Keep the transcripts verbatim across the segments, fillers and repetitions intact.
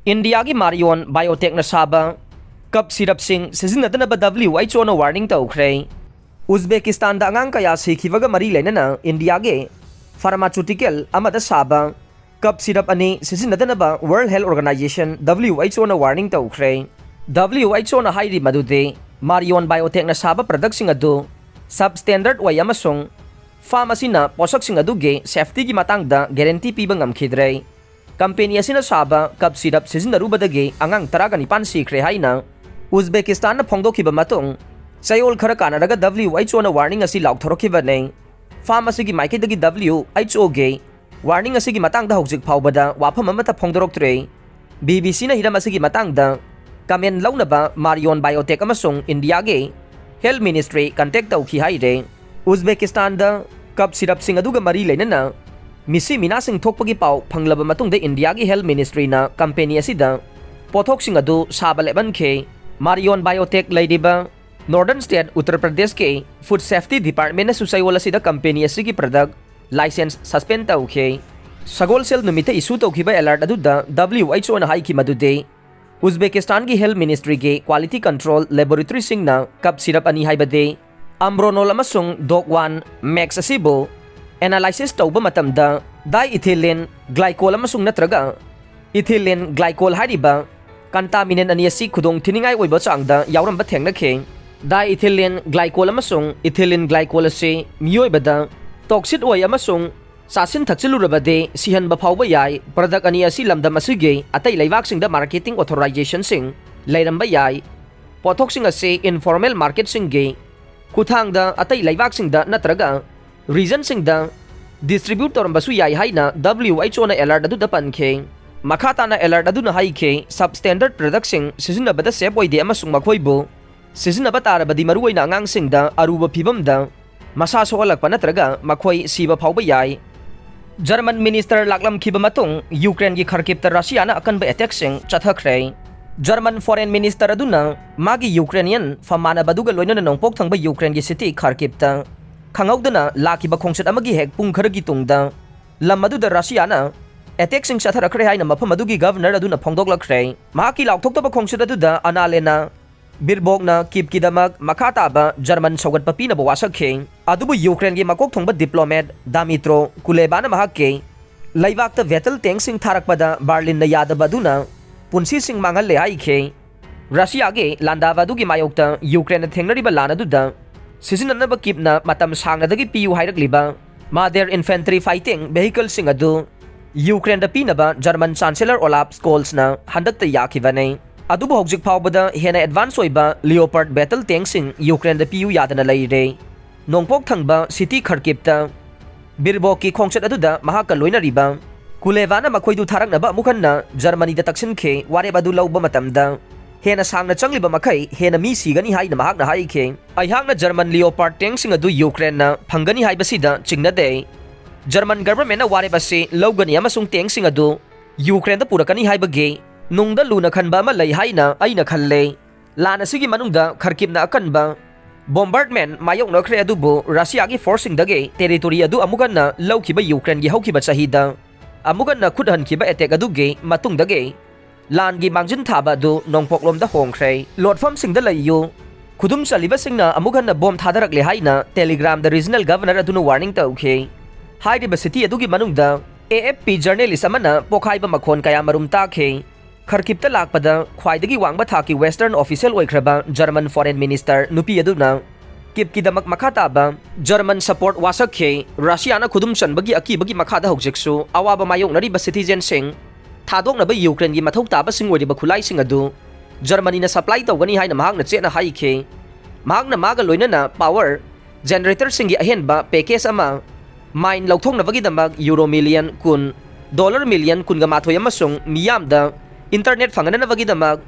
ꯏꯟꯗꯤꯌꯥꯒꯤ ꯃꯥꯔꯤꯌꯣꯟ ꯕꯥꯏꯑꯣꯇꯦꯛꯅ ꯁꯥꯕ ꯀꯞ ꯁꯤꯔꯞꯁꯤꯡ ꯁꯤꯖꯤꯟꯅꯗꯅꯕ W H O ꯅ warning ꯇꯧꯈ꯭ꯔꯦ꯫ ꯎꯖꯕꯦꯀꯤꯁꯇꯥꯟꯗ ꯑꯉꯥꯡ ꯀꯌꯥ ꯁꯤꯈꯤꯕꯒ ꯃꯔꯤ ꯂꯩꯅꯅ ꯏꯟꯗꯤꯌꯥꯒꯤ pharmaceutical ꯑꯃꯗ ꯁꯥꯕ ꯀꯞ ꯁꯤꯔꯞ ꯑꯅꯤ ꯁꯤꯖꯤꯟꯅꯗꯅꯕ World Health Organization, W H O ꯅ warning ꯇꯧꯈ꯭ꯔꯦ꯫ W H O ꯅ ꯍꯥꯏꯔꯤ ꯃꯗꯨꯗꯤ ꯃꯥꯔꯤꯌꯣꯟ ꯕꯥꯏꯑꯣꯇꯦꯛꯅ ꯁꯥꯕ productꯁꯤꯡ ꯑꯗꯨ substandard ꯑꯣꯏ ꯑꯃꯁꯨꯡ firm ꯑꯁꯤꯅ ꯄꯣꯠꯁꯛꯁꯤꯡ ꯑꯗꯨꯒꯤ safetyꯒꯤ ꯃꯇꯥꯡꯗ guarantee ꯄꯤꯕ ꯉꯝꯈꯤꯗ꯭ꯔꯦ꯫ Company ꯑꯁꯤꯅ ꯁꯥꯕ ꯀꯞ ꯁꯤꯔꯞ ꯁꯤꯖꯤꯟꯅꯔꯨꯕꯗꯒꯤ ꯑꯉꯥꯡ ꯇꯔꯥꯒ ꯅꯤꯄꯥꯟ ꯁꯤꯈ꯭ꯔꯦ ꯍꯥꯏꯅ ꯎꯖꯕꯦꯀꯤꯁꯇꯥꯟꯅ ꯐꯣꯡꯗꯣꯛꯈꯤꯕ ꯃꯇꯨꯡ, ꯆꯌꯣꯜ ꯈꯔ ꯀꯥꯟꯅꯔꯒ W H O ꯅ warning ꯑꯁꯤ ꯂꯥꯎꯊꯣꯔꯛꯈꯤꯕꯅꯤ꯫ Firm ꯑꯁꯤꯒꯤ ꯃꯥꯏꯀꯩꯗꯒꯤ W H O ꯒꯤ warning ꯑꯁꯤꯒꯤ ꯃꯇꯥꯡꯗ ꯍꯧꯖꯤꯛ ꯐꯥꯎꯕꯗ ꯋꯥꯐꯝ ꯑꯃꯠꯇ ꯐꯣꯡꯗꯣꯔꯛꯇ꯭ꯔꯤ꯫ B B C ꯅ ꯍꯤꯔꯝ ꯑꯁꯤꯒꯤ ꯃꯇꯥꯡꯗ comment ꯂꯧꯅꯕ ꯃꯥꯔꯤꯌꯣꯟ ꯕꯥꯏꯑꯣꯇꯦꯛ ꯑꯃꯁꯨꯡ ꯏꯟꯗꯤꯌꯥꯒꯤ Health Ministry contact ꯇꯧꯈꯤ ꯍꯥꯏꯔꯦ꯫ ꯎꯖꯕꯦꯀꯤꯁꯇꯥꯟꯗ ꯀꯞ ꯁꯤꯔꯞꯁꯤꯡ ꯑꯗꯨꯒ ꯃꯔꯤ ꯂꯩꯅꯅ ꯃꯤꯁꯤ ꯃꯤꯅꯥꯁꯤꯡ ꯊꯣꯛꯄꯒꯤ ꯄꯥꯎ ꯐꯪꯂꯕ ꯃꯇꯨꯡꯗ ꯏꯟꯗꯤꯌꯥꯒꯤ Health Ministryꯅ company ꯑꯁꯤꯗ ꯄꯣꯠꯊꯣꯛꯁꯤꯡ ꯑꯗꯨ ꯁꯥꯕ ꯂꯦꯞꯍꯟꯈꯤ꯫ ꯃꯥꯔꯤꯌꯣꯟ ꯕꯥꯏꯑꯣꯇꯦꯛ ꯂꯩꯔꯤꯕ Northern State ꯎꯠꯇꯔ ꯄ꯭ꯔꯗꯦꯁꯀꯤ Food Safety Departmentꯅꯁꯨ ꯆꯌꯣꯜ ꯑꯁꯤꯗ company ꯑꯁꯤꯒꯤ product license suspend ꯇꯧꯈꯤ꯫ ꯁꯒꯣꯜꯁꯦꯜ ꯅꯨꯃꯤꯠꯇ issue ꯇꯧꯈꯤꯕ alert ꯑꯗꯨꯗ W H O ꯅ ꯍꯥꯏꯈꯤ ꯃꯗꯨꯗꯤ ꯎꯖꯕꯦꯀꯤꯁꯇꯥꯟꯒꯤ Health Ministryꯒꯤ quality control laboratoryꯁꯤꯡꯅ ꯀꯞ ꯁꯤꯔꯞ ꯑꯅꯤ ꯍꯥꯏꯕꯗꯤ ꯑꯝꯕ꯭ꯔꯣꯅꯣꯜ ꯑꯃꯁꯨꯡ ꯗꯣꯛ ꯋꯥꯟ ꯃꯦꯛꯁ ꯑꯁꯤꯕꯨ analysis ꯇꯧꯕ ꯃꯇꯝꯗ diethylene glycol ꯑꯃꯁꯨꯡ ꯅꯠꯇ꯭ꯔꯒ ethylene glycol ꯍꯥꯏꯔꯤꯕ contaminant ꯑꯅꯤ ꯑꯁꯤ ꯈꯨꯗꯣꯡ ꯊꯤꯅꯤꯡꯉꯥꯏ ꯑꯣꯏꯕ ꯆꯥꯡꯗ ꯌꯥꯎꯔꯝꯕ ꯊꯦꯡꯅꯈꯤ꯫ Diethylene glycol ꯑꯃꯁꯨꯡ ethylene glycol ꯑꯁꯤ ꯃꯤꯑꯣꯏꯕꯗ toxic ꯑꯣꯏ ꯑꯃꯁꯨꯡ ꯆꯥꯁꯤꯟ ꯊꯛꯆꯤꯜꯂꯨꯔꯕꯗꯤ ꯁꯤꯍꯟꯕ ꯐꯥꯎꯕ ꯌꯥꯏ꯫ Product ꯑꯅꯤ ꯑꯁꯤ ꯂꯝꯗꯝ ꯑꯁꯤꯒꯤ ꯑꯇꯩ ꯂꯩꯕꯥꯛꯁꯤꯡꯗ marketing authorizationꯁꯤꯡ ꯂꯩꯔꯝꯕ ꯌꯥꯏ꯫ ꯄꯣꯠꯊꯣꯛꯁꯤꯡ ꯑꯁꯤ informal marketꯁꯤꯡꯒꯤ ꯈꯨꯠꯊꯥꯡꯗ ꯑꯇꯩ ꯂꯩꯕꯥꯛꯁꯤꯡꯗ ꯅꯠꯇ꯭ꯔꯒ regionꯁꯤꯡꯗ distribute ꯇꯧꯔꯝꯕꯁꯨ ꯌꯥꯏ ꯍꯥꯏꯅ W H O ꯅ alert ꯑꯗꯨꯗ ꯄꯟꯈꯤ꯫ ꯃꯈꯥ ꯇꯥꯅ alert ꯑꯗꯨꯅ ꯍꯥꯏꯈꯤ, substandard productꯁꯤꯡ ꯁꯤꯖꯤꯟꯅꯕꯗ safe ꯑꯣꯏꯗꯦ ꯑꯃꯁꯨꯡ ꯃꯈꯣꯏꯕꯨ ꯁꯤꯖꯤꯟꯅꯕ ꯇꯥꯔꯕꯗꯤ ꯃꯔꯨꯑꯣꯏꯅ ꯑꯉꯥꯡꯁꯤꯡꯗ ꯑꯔꯨꯕ ꯐꯤꯚꯝꯗ ꯃꯁꯥ ꯁꯣꯛꯍꯜꯂꯛꯄ ꯅꯠꯇ꯭ꯔꯒ ꯃꯈꯣꯏ ꯁꯤꯕ ꯐꯥꯎꯕ ꯌꯥꯏ꯫ German minister ꯂꯥꯛꯂꯝꯈꯤꯕ ꯃꯇꯨꯡ ꯌꯨꯀ꯭ꯔꯦꯟꯒꯤ ꯈꯔꯀꯤꯞꯇ ꯔꯁꯤꯌꯥꯅ ꯑꯀꯟꯕ attackꯁꯤꯡ ꯆꯠꯊꯈ꯭ꯔꯦ꯫ German foreign minister ꯑꯗꯨꯅ ꯃꯥꯒꯤ Ukrainian ꯐꯝꯃꯥꯟꯅꯕ ꯑꯗꯨꯒ ꯂꯣꯏꯅꯅ ꯅꯣꯡꯄꯣꯛ ꯊꯪꯕ ꯌꯨꯀ꯭ꯔꯦꯟꯒꯤ city ꯈꯔꯀꯤꯞꯇ ꯈꯪꯍꯧꯗꯅ ꯂꯥꯛꯈꯤꯕ ꯈꯣꯡꯆꯠ ꯑꯃꯒꯤ ꯍꯦꯛ ꯄꯨꯡ ꯈꯔꯒꯤ ꯇꯨꯡꯗ ꯂꯝ ꯑꯗꯨꯗ ꯔꯁꯤꯌꯥꯅ ꯑꯦꯇꯦꯛꯁꯤꯡ ꯆꯠꯊꯔꯛꯈ꯭ꯔꯦ ꯍꯥꯏꯅ ꯃꯐꯝ ꯑꯗꯨꯒꯤ ꯒꯚꯔꯅꯔ ꯑꯗꯨꯅ ꯐꯣꯡꯗꯣꯛꯂꯛꯈ꯭ꯔꯦ꯫ ꯃꯍꯥꯛꯀꯤ ꯂꯥꯎꯊꯣꯛꯇꯕ ꯈꯣꯡꯆꯠ ꯑꯗꯨꯗ ꯑꯅꯥꯂꯦꯅ ꯕꯤꯔꯕꯣꯛꯅ ꯀꯤꯞꯀꯤꯗꯃꯛ ꯃꯈꯥ ꯇꯥꯕ ꯖꯔꯃꯟ ꯁꯧꯒꯠꯄ ꯄꯤꯅꯕ ꯋꯥꯁꯛꯈꯤ꯫ ꯑꯗꯨꯕꯨ ꯌꯨꯀ꯭ꯔꯦꯟꯒꯤ ꯃꯀꯣꯛ ꯊꯣꯡꯕ ꯗꯤꯄ꯭ꯂꯣꯃꯦꯠ ꯗꯥꯃꯤꯇ꯭ꯔꯣ ꯀꯨꯂꯦꯕꯥꯅ ꯃꯍꯥꯛꯀꯤ ꯂꯩꯕꯥꯛꯇ ꯚꯦꯇꯜ ꯇꯦꯡꯁꯤꯡ ꯊꯥꯔꯛꯄꯗ ꯕꯥꯔꯂꯤꯟꯅ ꯌꯥꯗꯕ ꯑꯗꯨꯅ ꯄꯨꯟꯁꯤꯁꯤꯡ ꯃꯥꯡꯍꯜꯂꯦ ꯍꯥꯏꯈꯤ꯫ ꯔꯁꯤꯌꯥꯒꯤ ꯂꯥꯟꯗꯥꯕ ꯑꯗꯨꯒꯤ ꯃꯥꯌꯣꯛꯇ ꯌꯨꯀ꯭ꯔꯦꯟꯅ ꯊꯦꯡꯅꯔꯤꯕ ꯂꯥꯟ ꯑꯗꯨꯗ ꯁꯤꯖꯤꯟꯅꯅꯕ ꯀꯤꯞꯅ ꯃꯇꯝ ꯁꯥꯡꯅꯗꯒꯤ ꯄꯤꯌꯨ ꯍꯥꯏꯔꯛꯂꯤꯕ ꯃꯥꯗꯦꯔ ꯏꯟꯐꯦꯟꯇ꯭ꯔꯤ ꯐꯥꯏꯇꯤꯡ ꯚꯦꯍꯤꯀꯜꯁꯤꯡ ꯑꯗꯨ ꯌꯨꯀ꯭ꯔꯦꯟꯗ ꯄꯤꯅꯕ ꯖꯔꯃꯟ ꯆꯥꯟꯁꯦꯂꯔ ꯑꯣꯂꯥꯞ ꯁ꯭ꯀꯣꯜꯁꯅ ꯍꯟꯗꯛꯇ ꯌꯥꯈꯤꯕꯅꯤ꯫ ꯑꯗꯨꯕꯨ ꯍꯧꯖꯤꯛ ꯐꯥꯎꯕꯗ ꯍꯦꯟꯅ ꯑꯦꯗꯚꯥꯟꯁ ꯑꯣꯏꯕ ꯂꯤꯑꯣꯄꯥꯔꯗ ꯕꯦꯇꯜ ꯇꯦꯡꯁꯤꯡ ꯌꯨꯀ꯭ꯔꯦꯟꯗ ꯄꯤꯌꯨ ꯌꯥꯗꯅ ꯂꯩꯔꯦ꯫ ꯅꯣꯡꯄꯣꯛ ꯊꯪꯕ ꯁꯤꯇꯤ ꯈꯔꯀꯤꯞꯇ ꯕꯤꯔꯕꯣꯛꯀꯤ ꯈꯣꯡꯆꯠ ꯑꯗꯨꯗ ꯃꯍꯥꯛꯀ ꯂꯣꯏꯅꯔꯤꯕ ꯀꯨꯂꯦꯕꯥꯅ ꯃꯈꯣꯏꯗꯨ ꯊꯥꯔꯛꯅꯕ ꯑꯃꯨꯛ ꯍꯟꯅ ꯖꯔꯃꯅꯤꯗ ꯇꯛꯁꯤꯟꯈꯤ꯫ ꯋꯥꯔꯦꯞ ꯑꯗꯨ ꯂꯧꯕ ꯃꯇꯝꯗ ꯍꯦꯟꯅ ꯁꯥꯡꯅ ꯆꯪꯂꯤꯕ ꯃꯈꯩ ꯍꯦꯟꯅ ꯃꯤ ꯁꯤꯒꯅꯤ ꯍꯥꯏꯅ ꯃꯍꯥꯛꯅ ꯍꯥꯏꯈꯤ꯫ ꯑꯩꯍꯥꯛꯅ ꯖꯔꯃꯟ ꯂꯤꯑꯣꯄꯥꯔꯗ ꯇꯦꯡꯁꯤꯡ ꯑꯗꯨ ꯌꯨꯀ꯭ꯔꯦꯟꯅ ꯐꯪꯒꯅꯤ ꯍꯥꯏꯕꯁꯤꯗ ꯆꯤꯡꯅꯗꯦ꯫ ꯖꯔꯃꯟ ꯒꯚꯔꯟꯃꯦꯟꯠꯅ ꯋꯥꯔꯦꯞ ꯑꯁꯤ ꯂꯧꯒꯅꯤ ꯑꯃꯁꯨꯡ ꯇꯦꯡꯁꯤꯡ ꯑꯗꯨ ꯌꯨꯀ꯭ꯔꯦꯟꯗ ꯄꯨꯔꯛꯀꯅꯤ ꯍꯥꯏꯕꯒꯤ ꯅꯨꯡꯗ ꯂꯨꯅ ꯈꯟꯕ ꯑꯃ ꯂꯩ ꯍꯥꯏꯅ ꯑꯩꯅ ꯈꯜꯂꯦ꯫ ꯂꯥꯟ ꯑꯁꯤꯒꯤ ꯃꯅꯨꯡꯗ ꯈꯔꯀꯤꯞꯅ ꯑꯀꯟꯕ ꯕꯣꯝꯕꯥꯔꯗꯃꯦꯟꯠ ꯃꯥꯌꯣꯛꯅꯈ꯭ꯔꯦ, ꯑꯗꯨꯕꯨ ꯔꯁꯤꯌꯥꯒꯤ ꯐꯣꯔꯁꯁꯤꯡꯗꯒꯤ ꯇꯦꯔꯤꯇꯣꯔꯤ ꯑꯗꯨ ꯑꯃꯨꯛ ꯍꯟꯅ ꯂꯧꯈꯤꯕ ꯌꯨꯀ꯭ꯔꯦꯟꯒꯤ ꯍꯧꯈꯤꯕ ꯆꯍꯤꯗ ꯑꯃꯨꯛ ꯍꯟꯅ ꯈꯨꯠ ꯍꯟꯈꯤꯕ ꯑꯦꯇꯦꯛ ꯑꯗꯨꯒꯤ ꯃꯇꯨꯡꯗꯒꯤ ꯂꯥꯟꯒꯤ ꯃꯥꯡꯖꯤꯟ ꯊꯥꯕ ꯑꯗꯨ ꯅꯣꯡꯄꯣꯛꯂꯣꯝꯗ ꯍꯣꯡꯈ꯭ꯔꯦ꯫ ꯂꯣꯠꯐꯝꯁꯤꯡꯗ ꯂꯩꯌꯨ꯫ ꯈꯨꯗꯨꯝ ꯆꯜꯂꯤꯕꯁꯤꯡꯅ ꯑꯃꯨꯛ ꯍꯟꯅ ꯕꯣꯝ ꯊꯥꯗꯔꯛꯂꯦ ꯍꯥꯏꯅ ꯇꯦꯂꯤꯒ꯭ꯔꯥꯝꯗ ꯔꯤꯖꯅꯦꯜ ꯒꯚꯔꯅꯔ ꯑꯗꯨꯅ ꯋꯥꯔꯅꯤꯡ ꯇꯧꯈꯤ꯫ ꯍꯥꯏꯔꯤꯕ ꯁꯤꯇꯤ ꯑꯗꯨꯒꯤ ꯃꯅꯨꯡꯗ ꯑꯦ ꯑꯦꯐ ꯄꯤ ꯖꯔꯅꯦꯂꯤꯁ ꯑꯃꯅ ꯄꯣꯈꯥꯏꯕ ꯃꯈꯣꯟ ꯀꯌꯥꯃꯔꯨꯝ ꯇꯥꯈꯤ꯫ ꯈꯔꯀꯤꯞꯇ ꯂꯥꯛꯄꯗ ꯈ꯭ꯋꯥꯏꯗꯒꯤ ꯋꯥꯡꯕ ꯊꯥꯛꯀꯤ ꯋꯦꯁꯇꯔꯟ ꯑꯣꯐꯤꯁꯤꯌꯦꯜ ꯑꯣꯏꯈ꯭ꯔꯕ ꯖꯔꯃꯟ ꯐꯣꯔꯦꯟ ꯃꯤꯅꯤꯁꯇꯔ ꯅꯨꯄꯤ ꯑꯗꯨꯅ ꯀꯤꯞꯀꯤꯗꯃꯛ ꯃꯈꯥ ꯇꯥꯕ ꯖꯔꯃꯟ ꯁꯄꯣꯔꯠ ꯋꯥꯁꯛꯈꯤ꯫ ꯔꯁꯤꯌꯥꯅ ꯈꯨꯗꯨꯝ ꯆꯟꯕꯒꯤ ꯑꯀꯤꯕꯒꯤ ꯃꯈꯥꯗ ꯍꯧꯖꯤꯛꯁꯨ ꯑꯋꯥꯕ ꯃꯥꯌꯣꯛꯅꯔꯤꯕ ꯁꯤꯇꯤꯖꯦꯟꯁꯤꯡ ꯊꯥꯗꯣꯛꯅꯕ ꯌꯨꯀ꯭ꯔꯦꯟꯒꯤ ꯃꯊꯧ ꯇꯥꯕꯁꯤꯡ ꯑꯣꯏꯔꯤꯕ ꯈꯨꯠꯂꯥꯏꯁꯤꯡ ꯑꯗꯨ ꯖꯔꯃꯅꯤꯅ ꯁꯄ꯭ꯂꯥꯏ ꯇꯧꯒꯅꯤ ꯍꯥꯏꯅ ꯃꯍꯥꯛꯅ ꯆꯦꯠꯅ ꯍꯥꯏꯈꯤ꯫ ꯃꯍꯥꯛꯅ ꯃꯥꯒ ꯂꯣꯏꯅꯅ ꯄꯥꯋꯔ ꯖꯦꯅꯔꯦꯇꯔꯁꯤꯡꯒꯤ ꯑꯍꯦꯟꯕ ꯄꯦꯀꯦꯖ ꯑꯃ, ꯃꯥꯏꯟ ꯂꯧꯊꯣꯛꯅꯕꯒꯤꯗꯃꯛ ꯌꯨꯔꯣ ꯃꯤꯂꯤꯌꯟ ꯀꯨꯟ, ꯗꯣꯂꯔ ꯃꯤꯂꯤꯌꯟ ꯀꯨꯟꯒ ꯃꯥꯊꯣꯏ ꯑꯃꯁꯨꯡ ꯃꯤꯌꯥꯝꯗ ꯏꯟꯇꯔꯅꯦꯠ ꯐꯪꯍꯟꯅꯕꯒꯤꯗꯃꯛ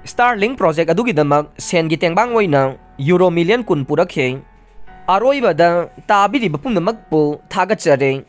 ꯁ꯭ꯇꯥꯔꯂꯤꯡ ꯄ꯭ꯔꯣꯖꯦꯛ ꯑꯗꯨꯒꯤꯗꯃꯛ ꯁꯦꯟꯒꯤ ꯇꯦꯡꯕꯥꯡ ꯑꯣꯏꯅ ꯌꯨꯔꯣ ꯃꯤꯂꯤꯌꯟ ꯀꯨꯟ ꯄꯨꯔꯛꯈꯤ꯫ ꯑꯔꯣꯏꯕꯗ ꯇꯥꯕꯤꯔꯤꯕ ꯄꯨꯝꯅꯃꯛꯄꯨ ꯊꯥꯒꯠꯆꯔꯤ꯫